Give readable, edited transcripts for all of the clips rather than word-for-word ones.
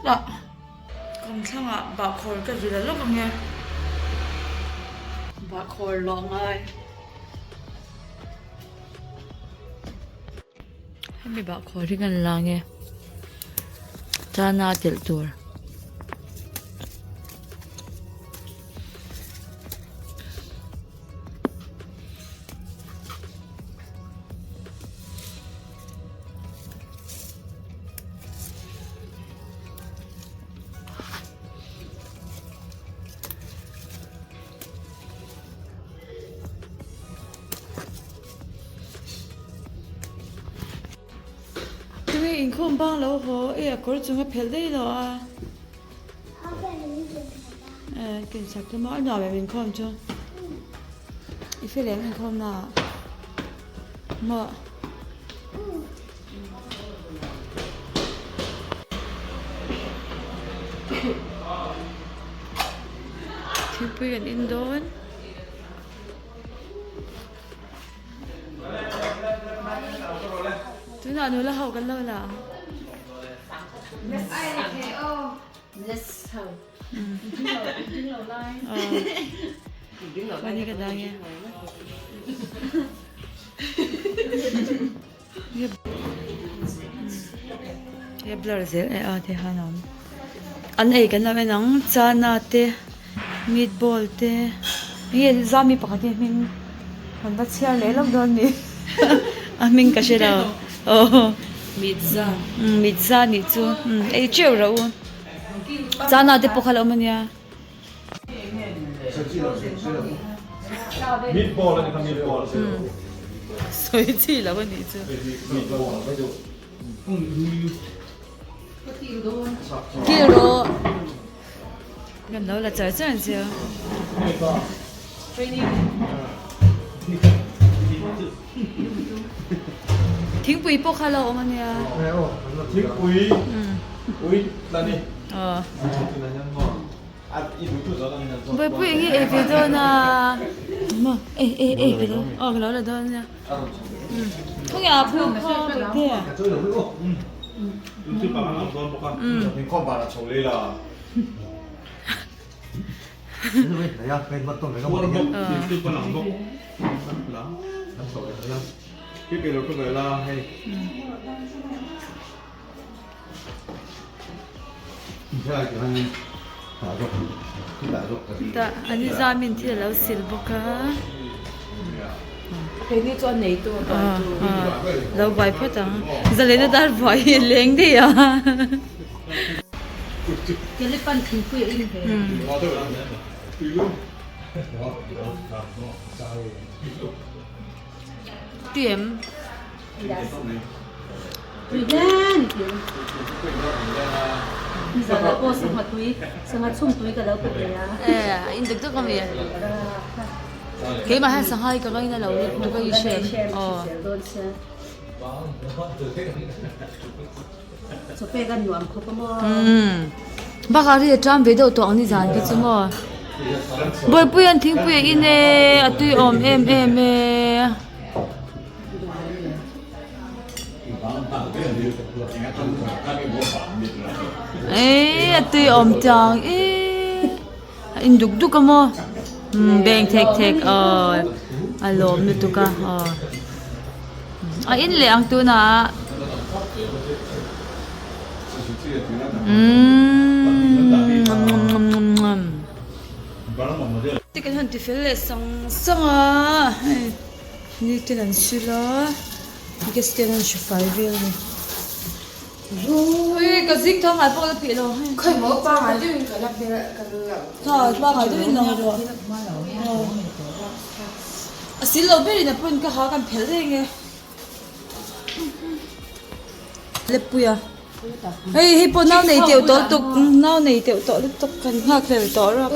Tah kawmthlangah bahkhawr ka zir a lawk ang e. Bahkhawr lawh ngai. Hemi bahkhawr hi kan la ang e. Chana telh tur. Tunge inkhawm bang lo haw e a kawr chung a phelh daih lo a. Eh ken sak chu maw a nuam em inkhawm chu i fel em inkhawm na ah maw. Thingpui kan in dawn. Tunah nula ho kan lo la ang. Funny ka dang e. He blur zel e a ti han awm. An ei kan lo en ang chana te meatball te enge zami pakhat hi hming kan va chhiar leh lawk dawn ni a hming ka hre lo aw mitza mitza nih chu ei teuh rawh u chana te pawh kha la awm ania. Sawi chi lo a nih chu. Kil rawh. Kan lo la char char ang che. Thingpui pawh kha la awm a nia. Thingpui ui tla ni. Buaipui eng nge ei ve dawn a maw ei ei ei ka lo aw ka lo la dawn nia khawnge a phur kha bawihtea Tah an i zamin thil a lo sil bawk a. Lo buai phawt ang. Zalena dar buai hi a leng daih a. Tui em? Eh in dik dik ami keimah hian sangha hi ka ngaina lo lutuk a i hre em aw umm bakah ri a ṭam ve deuh tawh ang nizan khi chu maw Bawihpui an thingpui a in e a tui awm em em e. Eii a tui awm chang eii a in duk duk a maw umm beng thek thek aw a lawm lutuk a aw a in leh ang tunah umm Ticket han ti fel leh sang sang a hei. Ni ten an sil a gas ten an hre fai vel a ni ui ka zing tho ngai pawh ka la peih lo hei Khawimaw pangai deuhin ka la hmel ka la ha pangai deuhin lang rawh a sil lo berin a pawn ka ha kan phelh reng e. Leppuia hei hei pawh nau nei teuh tawh lutuk nau nei teuh tawh lutuk kan nghak hlel tawh rap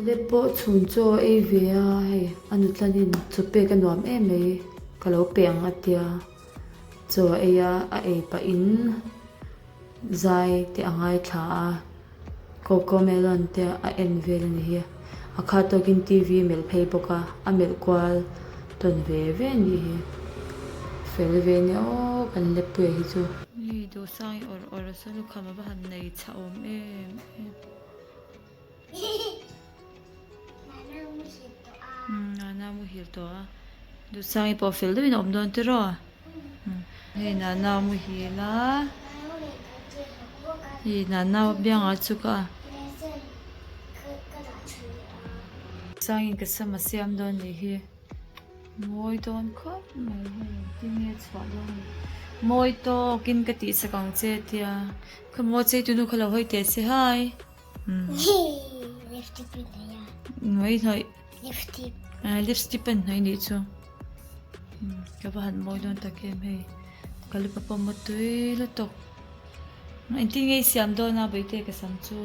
Lep pawh chhun chaw ei ve a hei a nutlanin chaw pek a nuam em mai ka lo pe ang a tia chaw a ei a a ei pahin zai te a ngaithla a. Cocomelon te a en vel a ni hi. A khat tawkin TV a melh phei bawk a, a melh kual tawn ve ve a nih hi. fel ve nia aw kan leppuia hi chu. Hei dawhsang hi awrh awrh a saw lukham a va han nei chhah awm em em. Nana muhil tawh a Duhsangi pawh fel deuhin a awm dawn tiraw hei Nana muhil a hei Nana biangah a chuk a Duhsangin ka sam a siam dawn nih hi mawi dawn khawp mai hei tinge chhuah dawn ni mawi tawkin ka tihsak ang che tia khaw maw cheitunu kha lo hawi teh se hai. Mai hnawih lipstick a hnawih nih chu ka va han mawi dawn tak em hei ka lupa pawh maw tui lutuk engtin nge i siam dawn a bawihte ka sam chu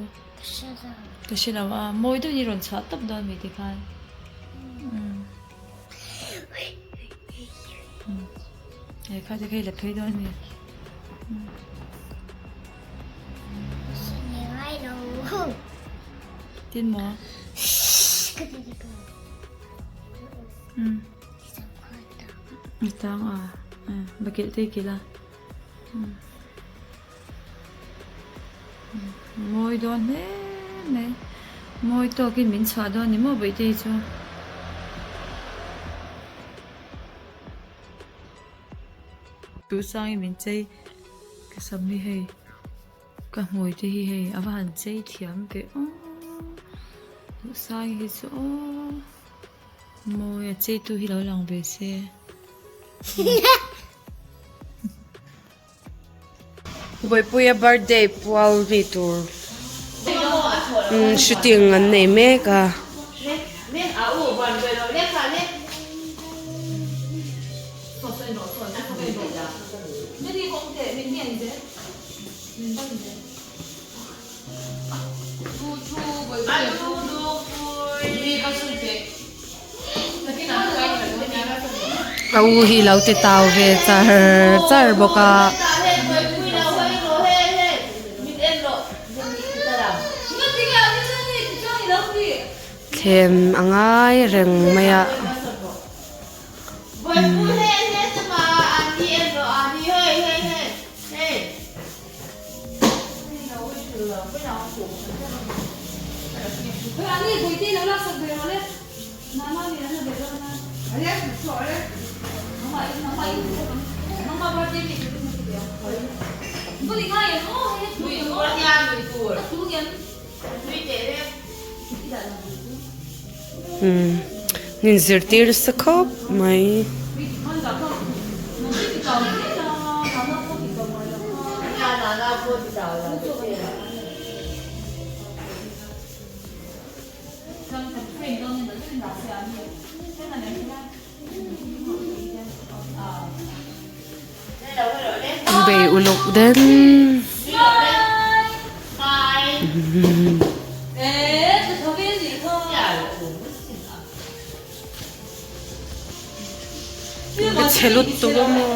ka hre lo a mawi deuhin i rawn chhuah tawp dawn mi tikhan lehkha te kha i la phei dawn a ni. Tin maw? I tang a, bakilh te i kilh a. Mawi dawn hle mai. Mawi tawkin min chhuah dawn ni maw Bawihtei chu. Duhsangin min chei ka sam hi hei ka hmui te hi hei a va han chei thiam ve aw Duhsangi hi chu aw mawi a cheitu hi lo lang ve se. Bawipuia birthday pual mi tur shooting an nei mek a. A u hi lo ti tau ve char char bawk a. Thlem a ngai reng mai a. Umm nin zirtir nasa khawp mai. Bei uluk den. Ka chhe lutuk a maw.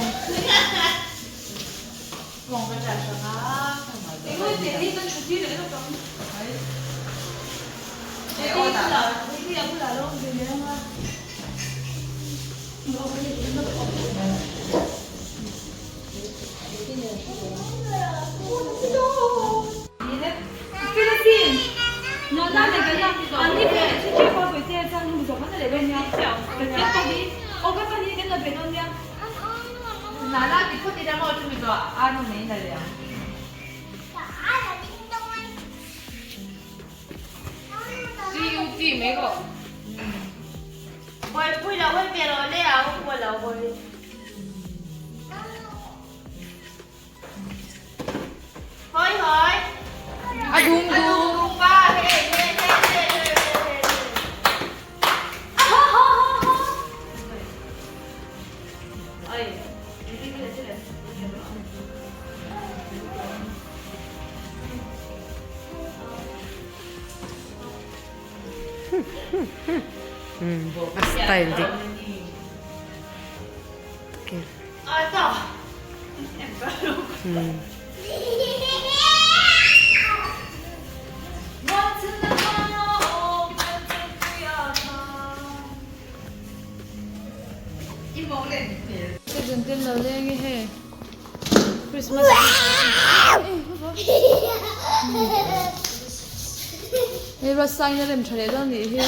A style dik takin. Cousin te an lo leng e hei Christmas hei Ruatsain a rem tha leh dawn nih hi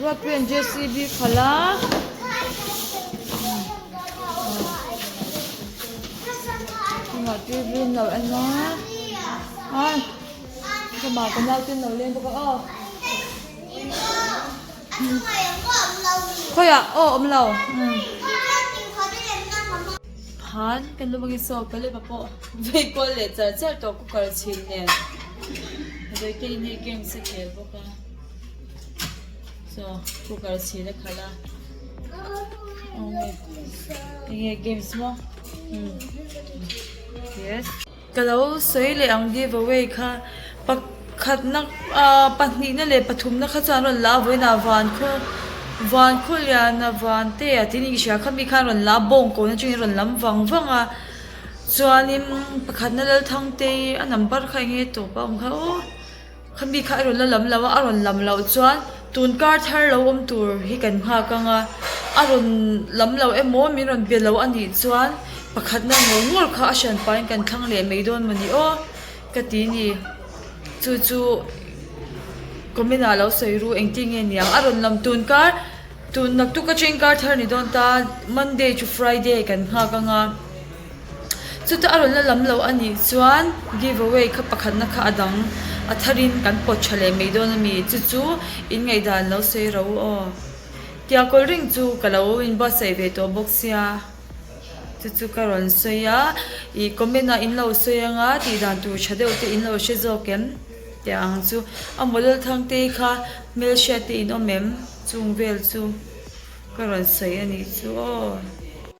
Ruatpuia'n JCB khalh a chungah TV an lo en a ai chungah ka naute an lo leng bawk a aw. Khawiah aw awm lo Phan kan lu bawkin saw ka lep a pawh vei kual leh char char tawh cooker chhin nen Zawite in hei games a khel bawk a saw cooker chhin a khalh a enge games maw yes. Ka lo sawi leh ang give away kha pakhatna ah pahnihna leh pathumna kha chuan rawn la a vawiinah van khaw van khaw liana van te ah tin i hria kha mi khan rawn la a bawng kawhna atangin rawn lam vang vang a chuanin pakhatna Lalthangtei a number kha eng nge tawp a awm kha aw. Khami kha a rawn la lam lo a, a rawn lam loh chuan tun kar thar lo awm tur hi kan nghak ang a, a rawn lam lo emaw min rawn be lo a nih chuan pakhatna ngawr ngawr kha a hran pahin kan thlang leh mai dawn maw ni aw ka ti ni. Chu chu comment ah lo sawi ru engtin nge niang a rawn lam tun kar tun naktuk atangin kar thar ni dawn ta Monday to Friday kan nghak ang a. Chuta a rawn la lam lo a nih chuan give away kha pakhatna kha a dang a tharin kan pawt tha leh mai dawn a mi chu chu in ngaihdan lo sawi ro aw. Tia kawl ring chu ka lo inbuatsaih ve tawh bawk sia chu chu ka rawn sawi a ih comment ah in lo sawi anga tih dan tur tha deuh te in lo hre zawk em tih ang chu a model thangte kha hmelhriat te in awm em chung vel chu ka rawn sawi a nih chu aw.